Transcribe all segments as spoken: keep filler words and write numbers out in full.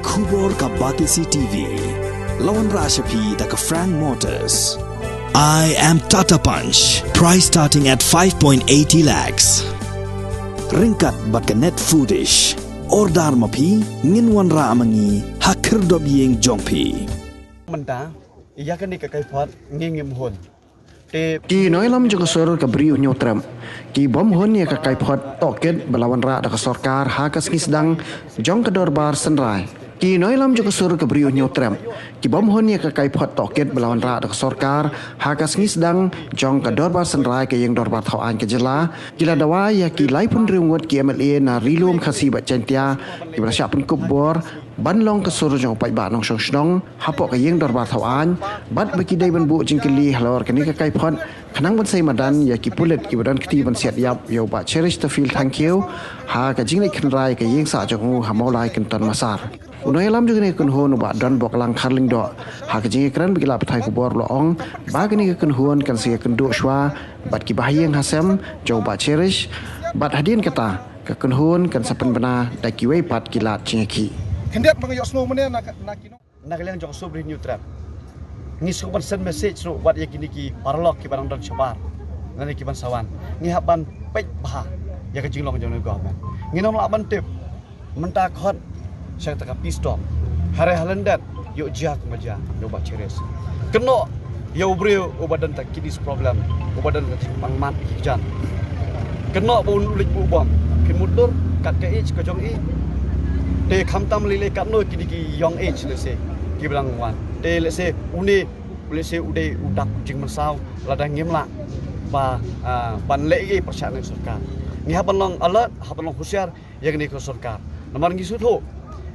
Khubor ka Batesi T V. La wanrah sha phi da ka Frank Motors. I am Tata Punch. Price starting at five point eighty lakhs. Ryngkat bad ka Net Foodish. Order ma phi, ngin wanrah ma ngi ha khyrdop ïing jong phi. Mynta, ïa kane ka kaiphod ngi ngim hun. Te ki nongïalam jong ka sur ka Bri U Hynñiewtrep ki bym hun ïa ka kaiphod tohkit ba la wanrah da ka sorkar ha ka sngi sdang jong ka Dorbar Synrai. Ki nongïalam jong ka sur ka Bri U Hynñiewtrep ki bym hun ïa ka kaiphod tohkit ba la wanrah da ka sorkar ha ka sngi sdang jong ka Dorbar Synrai ka Ïing Dorbar Thaw Aiñ ka jylla. Ki la dawa ïa ki laiphew hynriew ngut ki M L A na Ri Lum Khasi bad Jaiñtia kiba la shah pynkup bor ban long ka sur jong u paidbah nongshong shnong hapoh ka Ïing Dorbar Thaw Aiñ, bad ba ki dei ban buh jingkylli halor kane ka kaiphod, khnang ban sei madan ïa ki pulit kiba don kti ban siat ïap ïa u Bah Cheristerfield Thangkhiew ha ka jingleit khynra ïa ka ïing sah jong u ha Mawlai Kynton Massar. U nongïalam jong kane ka kynhun, u Bah Donboklang Kharlyngdoh, ha ka jingïakren bad ki lad pathai khubor u la ong ba kane ka kynhun kan sa ïakynduh shuwa bad ki bahaïing hasem jong u Bah Cherish, bad hadien kata ka kynhun kan sa pynbna da kiwei pat ki lad jingïakhih. Khyndiat ba nga ïohsngew mynne na ka, na ki nong, na ka liang jong ka sur Bri U Hynñiewtrep, ngi sngewbha ban send message ruh wat ïa kine ki paralok kiba dang don shabar lane kiban sa wan. Ngi hap ban peit bha ïa ka jinglong jong ka government. Ngin ym lah ban tip mynta khot sha kata ka peace talk. Hare halyndet ïoh jia kumba jia ïa u Bah Cherish. Kynnoh ïa u briew uba don ka kidney problem, uba don ka jingpang mat ki jan. Kynnoh ba un u leit buh bom. Phin mutdur kat ka age ka jong i. Te khamtam lei lei katno kine ki young age lehse kiba dang wan. Te lehse une, lehse u dei u dak jingmynsaw lada ngim lah ba, ah, ban leh ei pyrshah na ka sorkar. Ngi hap ban long alert, hap ban long husiar ïa kane ka sorkar. Namar ngi sngewthuh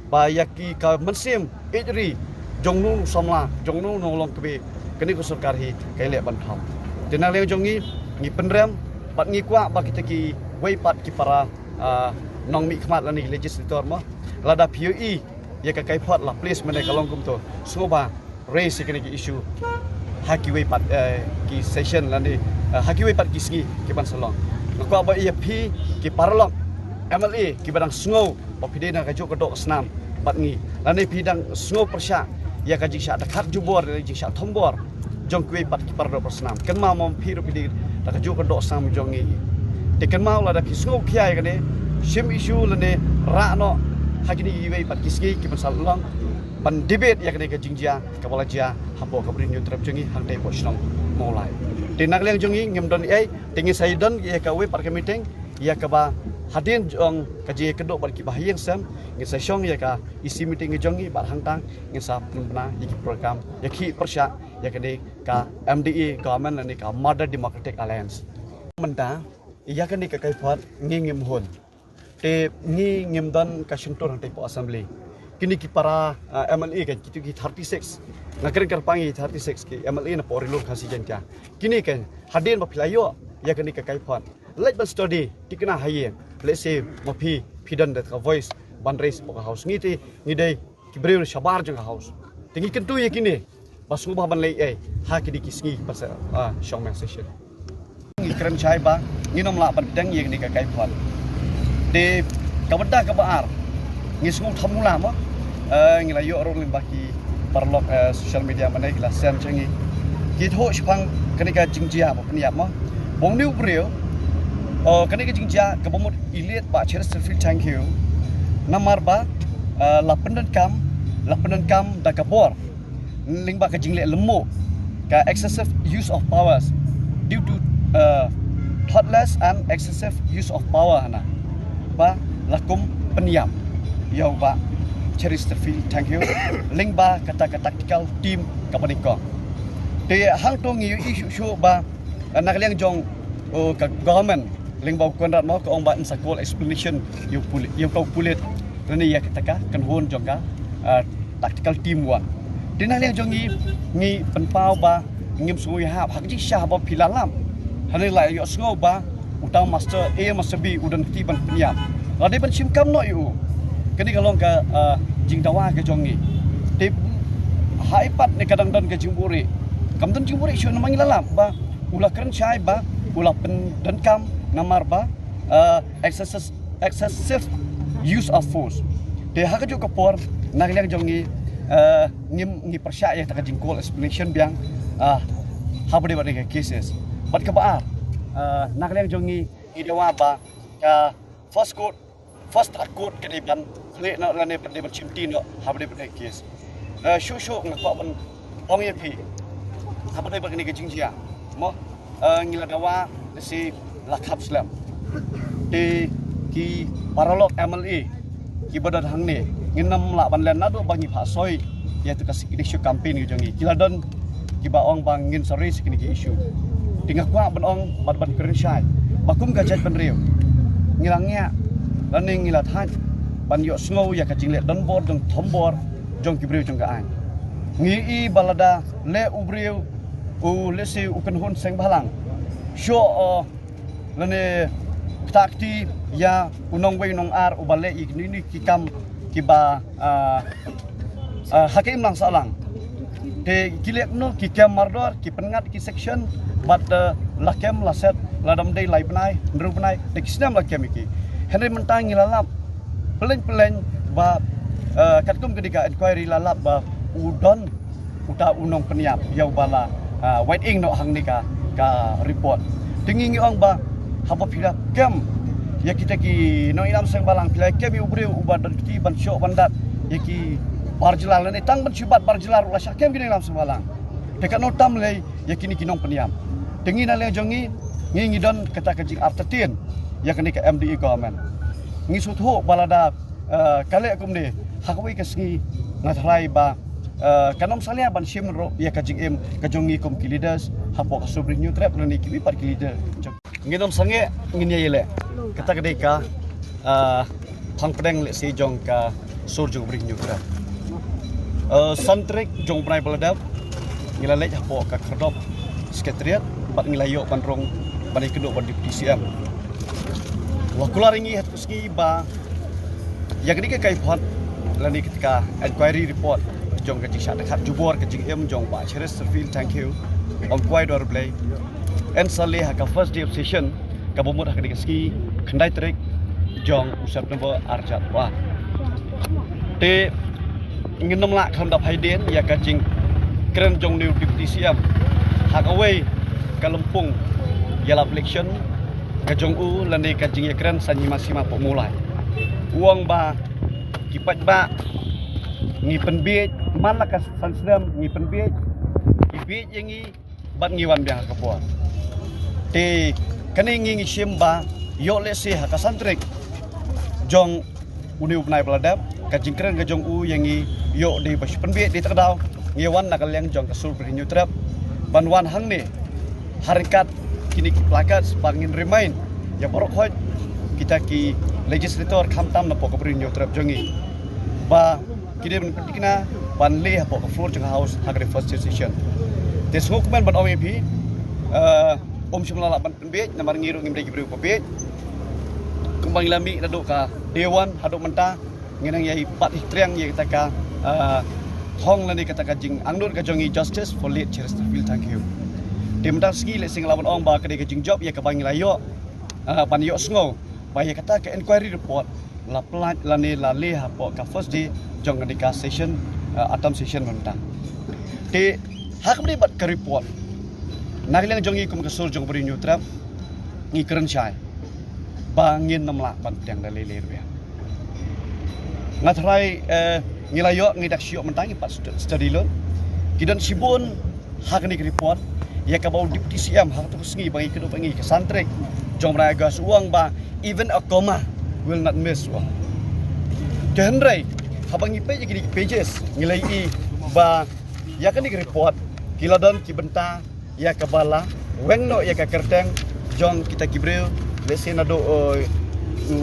ba ïa ki ka mynsiem ïeit ri jong uno uno u samla, jong uno uno u longkmie, kane ka sorkar hi ka ïaleh ban thaw. Te na liang jong ngi, ngi pynrem bad ngi kwah ba kita kiwei pat ki para, ah, nongmihkhmat lane ki legislator mo, lada phi ïohi ïa ka kaiphod la place mynne ka long kumto, sngewbha raise ïa kine ki issue ha kiwei pat, eh, ki session lane, eh, ha kiwei pat ki sngi kiban sa long. Nga kwah ba ïa phi ki paralok M L A kiba dang sngew ba phi dei na kajuh ka doh ka snam bad ngi, lane phi dang sngew pyrshah ïa ka jingshah dkhar jubor, ïa ka jingshah thombor jong kiwei pat ki paradoh parasnam, kynmaw mo phi ruh phi dei na kajuh ka doh ka snam jong ngi. Te kynmaw lada phi sngew khia ïa kane, shim issue lane rah noh ha kine kiwei pat ki sngi kiban sa long ban debate ïa kane ka jingjia kaba la jia hapoh ka Bri U Hynñiewtrep jong ngi hangtei hapoh shnong Mawlai. Te na ka liang jong ngi ngim don ei, te ngin sa ïadon ïa kawei pat ka meeting ïa kaba hadien jong ka jingïakynduh bad ki bahaïing hasem, ngin sa shong ïa ka E C meeting jong ngi bad hangta ngin sa pynbna ïa ki program ïakhih pyrshah ïa kane ka M D A government lane ka Mother Democratic Alliance. Mynta ïa kane ka kaiphod ngi ngim hun. Te ngi ngim don ka shyntur hangtei hapoh Assembly. Kine ki para, ah, M L A kan, kito ki thirty-six. Nga kren kyrpang ïa thirty-six ki M L A napoh Ri Lum Khasi Jaiñtia. Kine kan, hadien ba phi la ïoh ïa kane ka kaiphod, leit ban study, thikna ha ïing. Lehse ma phi, phi don da ka voice ban raise hapoh ka House. Ngi te ngi dei ki briew na shabar jong ka House. Te ngi kyntu ïa kine ba sngewbha ban leh ei ha kine ki sngi ba sa, ah, shong meng session. Ngi kren shai ba ngin ym lah ban pdiang ïa kane ka kaiphod. Te kaba da kaba ar, ngi sngew thamula mo. Eh, ngi la ïoh ruh lyngba ki paralok, eh, social media mynne ki la send sha ngi. Ki thoh shaphang kane ka jingjia ba pynïap mo. Ba une u briew, oh, kane ka jingjia kaba mut i late Bah Cheristerfield Thangkhiew, namar ba, eh, la pyndonkam, la pyndonkam da ka bor lyngba ka jingleh lyngngoh, ka excessive use of powers due to, uh, thoughtless and excessive use of power, hana ba la kum pynïap ïa u Bah Cheristerfield Thangkhiew lyngba kata ka tactical team kaba nyngkong. Te hangto ngi ïohi shuh shuh ba, uh, na ka liang jong, uh, ka government lyngba u Conrad mo, ka ong ba yn sa call explanation ïa u pulit, ïa u pulit lane ïa kata ka kynhun jong ka, ah, tactical team one. Te na liang jong ngi, ngi pynpaw ba ngim sngew ïahap ha ka jingshisha ba phi la lap. Hynrei la ïohsngew ba uta u Master A, Master B u don kti ban pynïap. La dei ban shim kam noh ïa u. Kane ka long ka, ah, jingdawa ka jong ngi. Te ha i pat ne ka dang don ka jingbuhrieh. Kam don jingbuhrieh shuh namar ngi la lap ba u la kren shai ba u la pyndonkam namar ba, ah, excessive, excessive use of force. Te ha kajuh ka por, na ka liang jong ngi, eh, ngim ngi pyrshah ïa kata ka jingcall explanation biang, ah, ha ba dei bad kane ka cases. Bad kaba ar, eh, na ka liang jong ngi, ngi dawa ba ka first court, first track court ka dei ban khleh noh lane ba dei ban shimti noh ha ba dei bad kane ka case. Eh, shuh shuh nga kwah ban ong ïa phi ha ba dei bad kane ka jingjia. Mo, eh, ngi la dawa lehse la khap slem. Te ki paralok M L A kiba don hangne ngin ym lah ban len naduh ba ngi phah soi ïa tu ka secret issue campaign ka jong ngi. Ki la don kiba ong ba ngin sa raise kine ki issue. Te nga kwah ban ong bad ban kren shai ba kum ka jaitbynriew ngi la ngiah lane ngi la thait ban ïohsngew ïa ka jingleh donbor jong thombor jong ki briew jong ka aiñ. Ngi i ba lada leh u briew u lehse u kynhun seng bhalang, shuh, uh, lane kata kti ïa u nongwei nongar uba leh ïa kine ki kam kiba, ah, ah, ha ka imlang sahlang. Te ki leh noh ki kem mardor, ki pynngat ki section bad, eh, la kem la set, la dam dei lai bnai, hynriew bnai, te ki snem la kem ïa ki. Hynrei mynta ngi la lap pyllein pyllein ba, eh, katkum ka dei ka inquiry la lap ba u don uta u nongpynïap ïa uba la, ah, wad ïing noh hangne ka, ka report. Te ngi ngi ong ba haba phi la kem ïa kita ki nongïalam seng bhalang, phi la kem ïa u briew uba don kti ban shoh ban dat ïa ki bar jylla lane tang ban shu bat bar jylla ruh la shah kem ki nongïalam seng bhalang. Te katno tam lei ïa kine ki nongpynïap. Te ngi na liang jong ngi, ngi ngi don kata ka jingartatien ïa kane ka M D A government. Ngi sngewthuh ba lada, eh, ka leh kumne ha kawei ka sngi, nga tharai ba, eh, kan ym salia ban shim ruh ïa ka jingim ka jong ngi kum ki leaders hapoh ka Sur Bri Hynñiewtrep lane kiwei pat ki leader. Ngin ym sangeh, ngin ïa ïaleh. Kata ka dei ka, eh, phang pdeng lehse jong ka Sur jong Bri Hynñiewtrep. Eh, san tarik jong u bnai ba la dep ngi la leit hapoh ka Khyrdop Secretariat bad ngi la ïoh ban rung ban ïakynduh bad Deputy C M. La kular ïa ngi ha kata ka sngi ba ïa kane ka kaiphod lane kata ka inquiry report jong ka jingshah dkhot jubor ka jingim jong Bah Cheristerfield Thangkhiew, ong kwai dor Blei, yn sa leh ha ka first day of session kaba mut ha kane ka sngi khyndai tarik jong u September arhajar arphew ar. Te ngin ym lah khlem da phai dien ïa ka jingkren jong u Deputy C M ha kawei ka lympung ïalap election ka jong u lane ka jingïakren sha Hima Sima Pohmawlai. U ong ba ki paidbah ngi pynbiej, man la ka san snem ngi pynbiej, ki biej ïa ngi bad ngi wan biang ha ka por. Te kane ngi ngi shim ba ïoh lehse ha ka san tarik jong une u bnai ba la dep, ka jingkren ka jong u ïa ngi ïoh dei ba shu pynbiej dei ta ka daw ngi wan na ka liang jong ka Sur Bri Hynñiewtrep ban wan hangne ha ryngkat kine ki placards ba ngin remind ïa baroh khoit kita ki legislator khamtam napoh ka Bri Hynñiewtrep jong ngi ba ki dei ban pynthikna ban leh hapoh ka floor jong ka House ha ka first session. Te sngewkmen ban ong ïa phi, eh, ym shym la lah ban pynbiej namar ngi ruh ngim dei ki briew ba biej. Kumba ngi la mih naduh ka day one haduh mynta ngi nang ïa bat hi triang ïa kata ka, eh, thong lane kata ka jingangnud ka jong ngi, justice for late Cheristerfield Thangkhiew. Te mynta sngi lehse nga lah ban ong ba ka dei ka jingjop ïa kaba ngi la ïoh, eh, ban ïohsngew ba ïa kata ka inquiry report la pynlait lane la leh hapoh ka first day jong kane ka session, eh, autumn session mynta. Te ha kaba ïadei bad ka report, na ka liang jong ngi kum ka Sur jong Bri Hynñiewtrep ngi kren shai ba ngin ym lah ban pdiang da lei lei ruh ïa. Nga tharai, eh, ngi la ïoh, ngi dak shu ïoh mynta ngi pat stud-, study lut. Ki don shibun ha kane ka report ïa kaba u Deputy C M ha katu ka sngi ba ngi kynduh ba ngi ka san tarik jong bnai August u ong ba even a comma will not miss, u ong. Te hynrei haba ngi peit ïa kine ki pages ngi la ïohi ba ïa kane ka report ki la don ki bynta ïa kaba la weng noh ïa ka kyrteng jong kita ki briew, lehse naduh, eh, u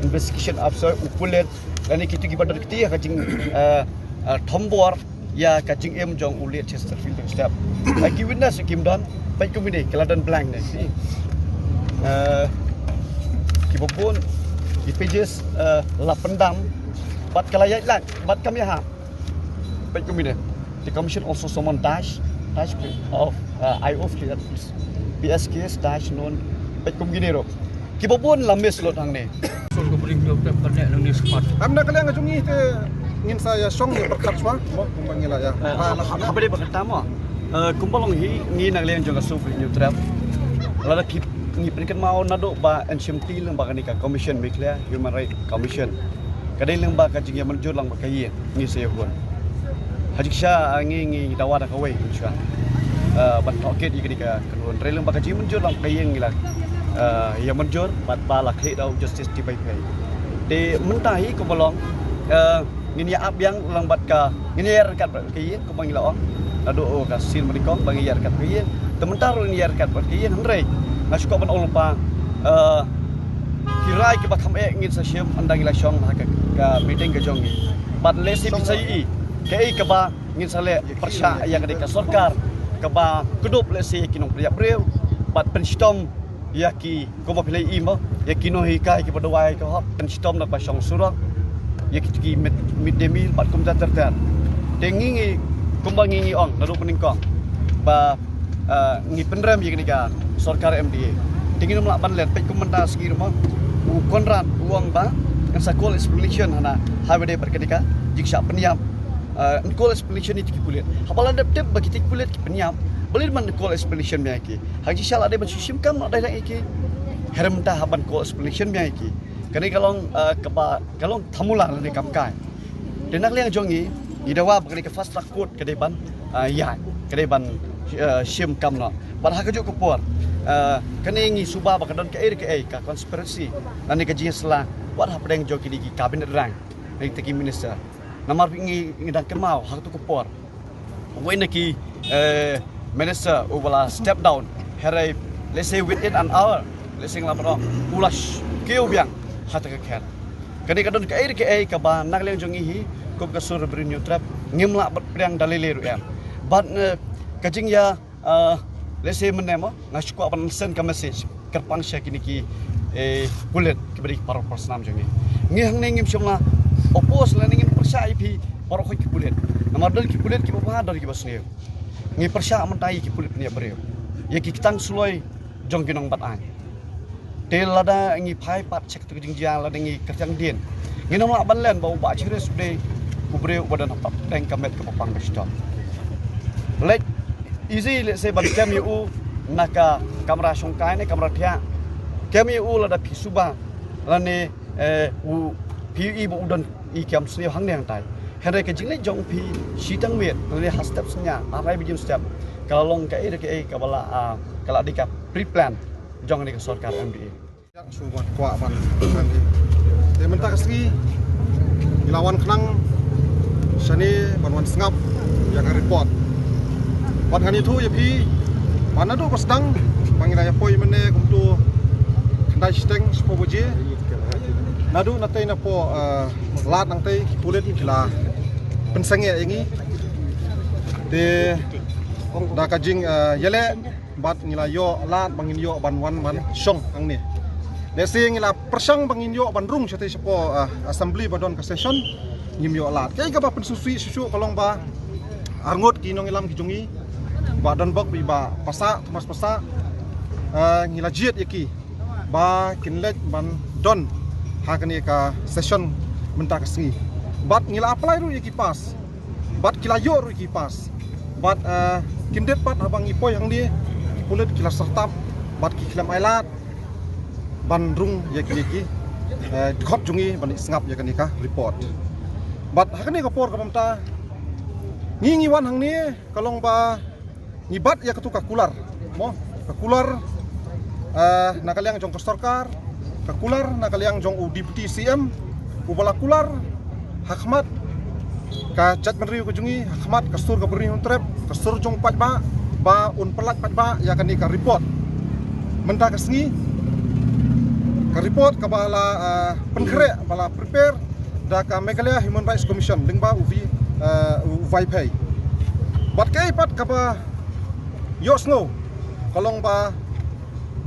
investigation officer, u pulit, lane kitu kiba don kti ïa ka jing, eh, eh, thombor ïa ka jingim jong u late Cheristerfield Thangkhiew. Ai ki witness kim don, peit kumne ki la don blank ne. Eh, kiba bun ki pages, eh, la pyndam bad ka la ïaid lait bad kam ïahap. Peit kumne. The commission also summoned dash, dash of, uh, I O P S case dash known. Peit kumne ruh. Kiba bun la miss lut hangne. Song ka bring jop tep ka ne nang ni smart. Am na ka liang jong ngi te ngin sa ïa shong ïa pyrkhat shuwa mo kumba ngi la ïa. Eh, ha, ha, ha, ha, ba dei ba kata mo. Eh, kumba long hi ngi na ka liang jong ka Supreme New Trap. Lada ki ngi pynkynmaw naduh ba yn shim ti lyngba kane ka Commission Meghalaya Human Rights Commission. Ka dei lyngba ka jingïamynjur lyngba ka ïing ngi sa ïa hun. Ha jingshisha ngi ngi dawa da kawei ngi shuwa. Eh, ban tohkit ïa kane ka kynhun. Hynrei lyngba ka jingmynjur lyngba ka ïing ngi la, eh, ïamynjur bad ba la khlieh da u Justice T. Baiphew. Te mynta hi kumba long, eh, ngin ïa ap biang lang bad ka, ngin ïa ryngkat bad ka ïing kumba ngi la ong. Naduh ka sien ba nyngkong ba ngi ïa ryngkat bad ka ïing. Te mynta ruh ngin ïa ryngkat bad ka ïing hynrei nga shu kwah ban ong lypa, eh, ki rai kiba kham eh ngin sa shim ynda ngi la shong ha ka, ka meeting ka jong ngi. Bad lehse phi sa ïohi kaei kaba ngin sa leh pyrshah ïa ka dei ka sorkar kaba kdup lehse ïa ki nongpynïap briew bad pynshitom ïa ki kumba phi la ïohi mo ïa ki nonghikai kiba duwai ka hok pynshitom na ba shong surok ïa ki, ki mid, mid day meal bad kumta ter ter. Te ngi ngi kumba ngi ngi ong naduh pynnyngkong ba, ah, ngi pynrem ïa kane ka sorkar M D A. Te ngin ym lah ban len peit kum mynta sngi ruh mo u Conrad u ong ba ngan sa call explanation hana ha ba dei bad kane ka jingshah pynïap. Eh, yn call explanation ïa ki pulit. Haba la dep tip ba kita ki pulit ki pynïap, balei ban call explanation ïa ki? Ha jingshisha la dei ban shu shim kam noh direct ïa ki. Hynrei mynta hap ban call explanation ïa ki. Kane ka long, eh, kaba, ka long thamula lane kam kai. Te na ka liang jong ngi, ngi dawa ba kane ka fast track court ka dei ban, eh, ïaid, ka dei ban, eh, shim kam noh. Bad ha kajuh ka por, eh, kane ngi suba ba ka don kaei re kaei ka conspiracy lane ka jingïasylla wat hapdeng jong kine ki cabinet rank lane kita ki minister. Namar ba ngi, ngi dang kynmaw ha kato ka por uwei na ki, eh, minister uba la step down. Hynrei lehse within an hour lehse ngi lah ban ong u la sh-, kiew biang ha kata ka khet. Kane ka don kaei re kaei kaba na ka liang jong ngi hi kum ka Supreme New Trap ngim lah ban pdiang da lei lei ruh em. Bad, eh, ka jingïa Ah, lehse mynne mo, nga shu kwah ban send ka message kyrpang sha kine ki, eh, pulit kiba dei ki para para snam jong ngi. Ngi hangne ngim shym la oppose lane ngim pyrshah ïa phi baroh ki pulit. Namar don ki pulit kiba bha, don kiba sniew. Ngi pyrshah mynta ïa ki pulit pynïap briew, ïa ki ktang suloi jong ki nongbat aiñ. Te lada ngi phai pat sha katu ka jingjia, lada ngi kyrteng dien, ngin ym lah ban len ba u Bah Chiris u dei u briew uba don hapdeng ka met kaba pang ba shitom. Leit easy lehse ban kem ïa u na ka kamra shongkai ne kamra thiah. Kem ïa u lada phi suba lane, eh, u phi ïohi ba u don i kam sniew hangne hangtai. Hynrei ka jingleit jong phi shi tang miet lane ha step synñia, ha rai ba jin step, ka la long kaei re kaei kaba la, ah, ka la dei ka pre-plan jong kane ka sorkar M D A. Shu wan kwah ban, te mynta ka sngi ngi la wan khnang shane ban wan sngap ïa ka report. Bad ngan ïathuh ïa phi ba naduh ba sdang ba ngi la ïa poi mynne kumto khyndai shiteng shiphew baje, naduh natei napoh, eh, lad nangtei ki pulit ki la pynsangeh ïa ngi. Te da ka jing, eh, ïaleh bad ngi la ïoh lad ba ngin ïoh ban wan ban shong hangne. Lehse ngi la pyrshang ba ngin ïoh ban rung shatei shapoh, ah, assembly ba don ka session, ngim ïoh lad. Kaei kaba pynsngewsih shuh shuh ka long ba arngut ki nongïalam ki jong ngi Bah Donbok bad i Bah Passah, Thomas Passah, ah, ngi la jied ïa ki ba kin leit ban don ha kane ka session mynta ka sngi. Bad ngi la apply ruh ïa ki pass. Bad ki la ïoh ruh ki pass. Bad, eh, khyndiat pat haba ngi poi hangne, ki pulit ki la syrtap bad ki khlem ai lad ban rung ïa kine ki, eh, dkhot jong ngi ban sngap ïa kane ka report. Bad ha kane ka por kaba mynta ngi ngi wan hangne ka long ba ngi bat ïa katu ka kular, mo, ka kular, eh, na ka liang jong ka sorkar, ka kular na ka liang jong u Deputy C M, uba la kular ha khmat ka jaitbynriew ka jong ngi, ha khmat ka sur ka bynriew Hynñiewtrep, ka sur jong paidbah, ba un pyllait paidbah ïa kane ka report. Mynta ka sngi ka report kaba la, eh, pynkhreh, ba la prepare da ka Meghalaya Human Rights Commission lyngba u Vi, eh, u Vaiphei. Bad kaei pat kaba ïohsngew ka long ba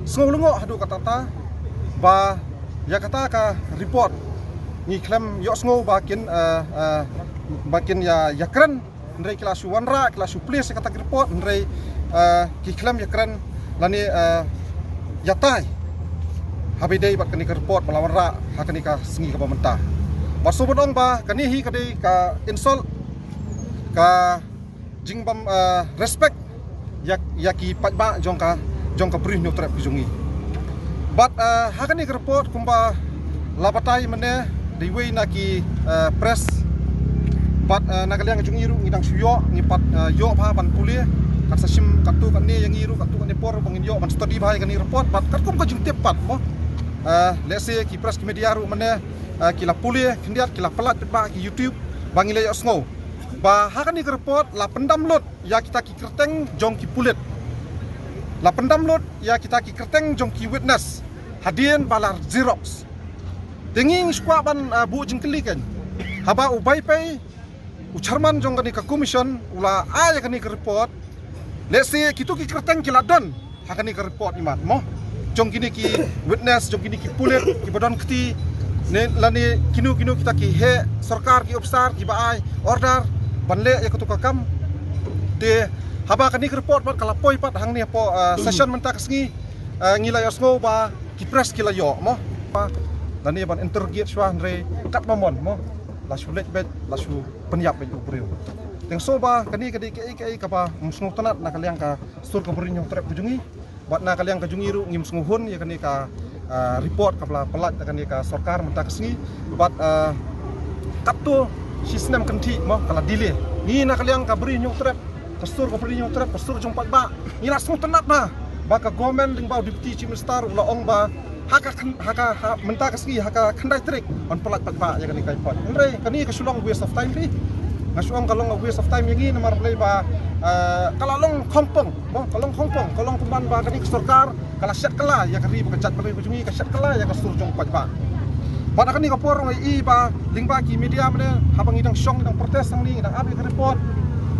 sngew lyngngoh haduh katta katta ba ïa kata ka report ngi khlem ïohsngew ba kin, eh, eh, ba kin ïa, ïakren. Hynrei ki la shu wanrah, ki la shu plie ïa kata ka report, hynrei, eh, ki khlem ïakren lane, eh, ïatai haba ïadei bad kane ka report ba la wanrah ha kane ka sngi kaba mynta. Bad sngewbha ban ong ba kane hi ka dei ka insult, ka jingbym, ah, respect ïa, ïa ki paidbah jong ka, jong ka Bri Hynñiewtrep ka jong ngi. Bad, ah, ha kane ka report kumba la batai mynne da iwei na ki, ah, press. Bad, ah, na ka liang ka jong ngi ruh ngi dang shu ïoh, ngi pat, ah, ïoh bha ban pule. Kat sa shim katto katne ïa ngi ruh, katto katne por ba ngin ïoh ban study bha ïa kane ka report. Bad katkum ka jingtip pat mo, ah, lehse ki press ki media ruh mynne, ah, ki la pule khyndiat, ki la pyllait bad ba ki YouTube ba ngi la ïohsngew ba ha kane ka report la pyndam lut ïa kita ki kyrteng jong ki pulit. La pyndam lut ïa kita ki kyrteng jong ki witness hadien ba la xerox. Te ngi ngi shu kwah ban, ah, buh jingkylli kan, haba u Bai Pei, u chairman jong kane ka commission, u la ai ïa kane ka report, lehse kito ki kyrteng ki la don ha kane ka report imat mo, jong kine ki witness, jong kine ki pulit kiba don kti, ne lane kino kino kita ki heh sorkar, ki ophisar kiba ai order ban leh ïa kato ka kam. Te haba kane ka report pat ka la poi pat hangne hapoh, ah, session mynta ka sngi, ah, ngi la ïohsngew ba ki press ki la ïoh mo, lane ban interrogate shuwa, hynrei katba mon mo, la shu leit beit, la shu pynïap beit u briew. Te nga sngew ba kane ka dei kaei kaei kaba ym sngewtynnat na ka liang ka sur ka Bri Hynñiewtrep ka jong ngi. Bad na ka liang ka jong ngi ruh ngim sngewhun ïa kane ka, ah, report kaba la pyllait da kane ka sorkar mynta ka sngi. Bad, ah, katto shi snem kynthih mo ka la delay. Ngi na ka liang ka Bri Hynñiewtrep, ka sur ka Bri Hynñiewtrep, ka sur jong paidbah, ngi la sngewtynnat na ba ka government lyngba u Deputy Chief Minister u la ong ba ha ka khyn-, ha ka, ha mynta ka sngi, ha ka khyndai tarik, yn pyllait paidbah ïa kane ka report. Hynrei kane ka shu long waste of time phi. Nga shu ong ka long waste of time ïa ngi namar balei ba, eh, ka la long khongpong mo, ka long khongpong, ka long kumban ba kane ka sorkar ka la siat kylla ïa ka ri bad ka jaitbynriew ka jong ngi, ka siat kylla ïa ka sur jong paidbah. Bad ha kane ka por nga ïohi ba lyngba ki media mynne, haba ngi dang shong, ngi dang protest hangne, ngi dang ap ïa ka report,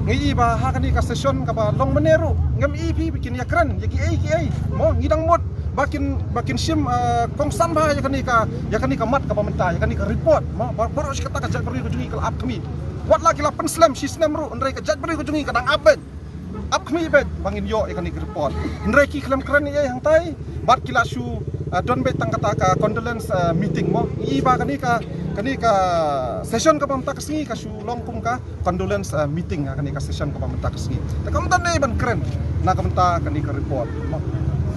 nga ïohi ba ha kane ka session kaba long mynne ruh ngim ïohi phi ba kin ïakren ïa kiei kiei mo. Ngi dang mut ba kin, ba kin shim, eh, kongsan bha ïa kane ka, ïa kane ka mat kaba mynta, ïa kane ka report mo. Ba, baroh shi katta ka jaitbynriew ka jong ngi ka la ap khmih. Wat la ki la pynslem shi snem ruh, hynrei ka jaitbynriew ka jong ngi ka dang ap beit, ap khmih beit ba ngin ïoh ïa kane ka report. Hynrei ki khlem kren ei ei hangtai, bad ki la shu, eh, don beit tang kata ka condolence, eh, meeting mo. Ngi ïohi ba kane ka, kane ka session kaba mynta ka sngi ka shu long kum ka condolence, eh, meeting, ha kane ka session kaba mynta ka sngi. Te kam don ei ban kren na ka bynta kane ka report mo.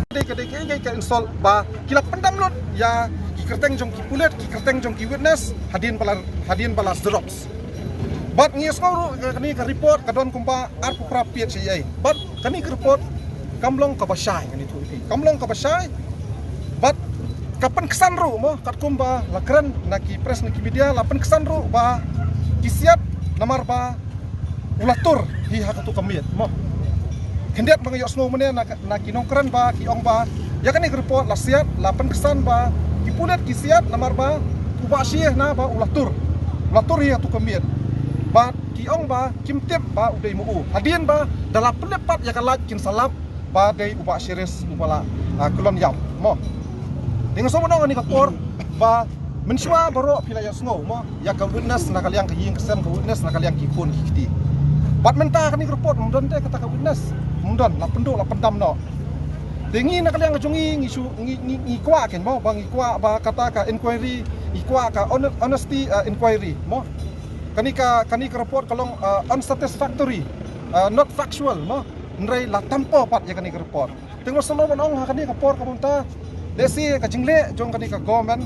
Ka dei, ka dei kaei kaei ka insult ba ki la pyndam lut ïa ki kyrteng jong ki pulit, ki kyrteng jong ki witness hadien ba la, hadien ba la xerox. Bad ngi ïohsngew ruh ka, kane ka report ka don kumba arphew phra page ei ei. Bad kane ka report kam long kaba shai, ngan ïathuh ïa phi, kam long kaba shai. Bad ka pynksan ruh mo, katkum ba la kren na ki press, na ki media, la pynksan ruh ba ki siat namar ba u la tur hi ha kato ka miet mo. Khyndiat ba nga ïohsngew mynne na, na ki nongkren ba ki ong ba ïa kane ka report la siat, la pynksan ba ki pulit ki siat namar ba u Bah Shi na ba u la tur, u la tur hi ha kato ka miet. Bad ki ong ba kim tip ba u dei ma u. Hadien ba da la pynlip pat ïa ka light kin sa lap ba dei u Bah Shiris uba la, ah, kyllon ïap mo. Te nga sngew mynno kane ka por ba mynshuwa baroh phi la ïohsngew mo ïa ka witness na ka liang ka ïing ka sem, ka witness na ka liang ki khun ki kti. Bad mynta kane ka report ym don te kata ka witness, ym don, la pynduh la pyndam noh. Te ngi na ka liang ka jong ngi ngi shu, ngi, ngi, ngi kwah ken mo, ba ngi kwah ba kata ka inquiry, ngi kwah ka hon-, honesty, ah, inquiry mo. Kane ka, kane ka report ka long, ah, unsatisfactory, ah, not factual mo. Hynrei la tam paw pat ïa kane ka report. Te nga sngew ban ong ha kane ka por kaba mynta, lehse ka jingleh jong kane ka government,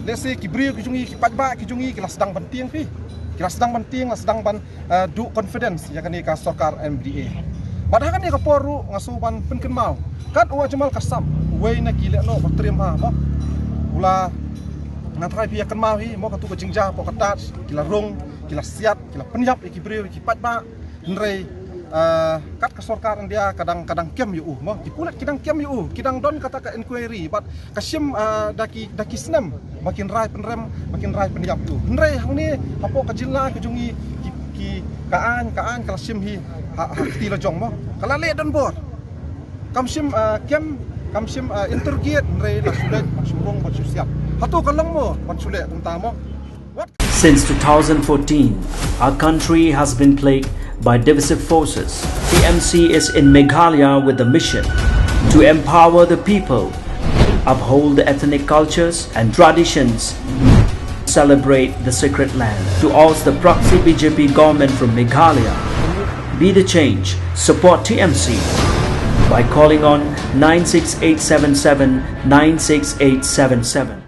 lehse ki briew ki jong ngi, ki paidbah ki jong ngi ki la sdang ban tieng phi. Ki la sdang ban tieng, la sdang ban, eh, duh confidence ïa kane ka sorkar M D A. Bad ha kane ka por ruh nga sngew ban pynkynmaw, kat u Ajmal Kasam, uwei na ki lehnoh ba triem ha mo, u la, nga tharai phi ïa kynmaw hi mo, kato ka jingjia hapoh ka Taj, ki la rung, ki la siat, ki la pynïap ïa ki briew, ïa ki paidbah. Hynrei, eh, kat ka sorkar India ka dang, ka dang kem ïa u mo, ki pulit ki dang kem ïa u, ki dang don kata ka inquiry, bad ka shim, eh, da ki, da ki snem ba kin rai pynrem, ba kin rai pynïap ïa u. Hynrei hangne hapoh ka jylla ka jong ngi, ki, ki, ka aiñ, ka aiñ ka la shim hi ha, ha kti la jong mo, ka la leh donbor. Kam shim, eh, kem, kam shim, eh, interrogate, hynrei la shu leit, la shu rung, la shu siat. Hato ka long mo ban shu leh kumta mo? Since two thousand fourteen, our country has been plagued by divisive forces. T M C is in Meghalaya with the mission to empower the people, uphold the ethnic cultures and traditions, celebrate the sacred land. To oust the proxy B J P government from Meghalaya, be the change, support T M C by calling on nine six eight seven seven nine six eight seven seven.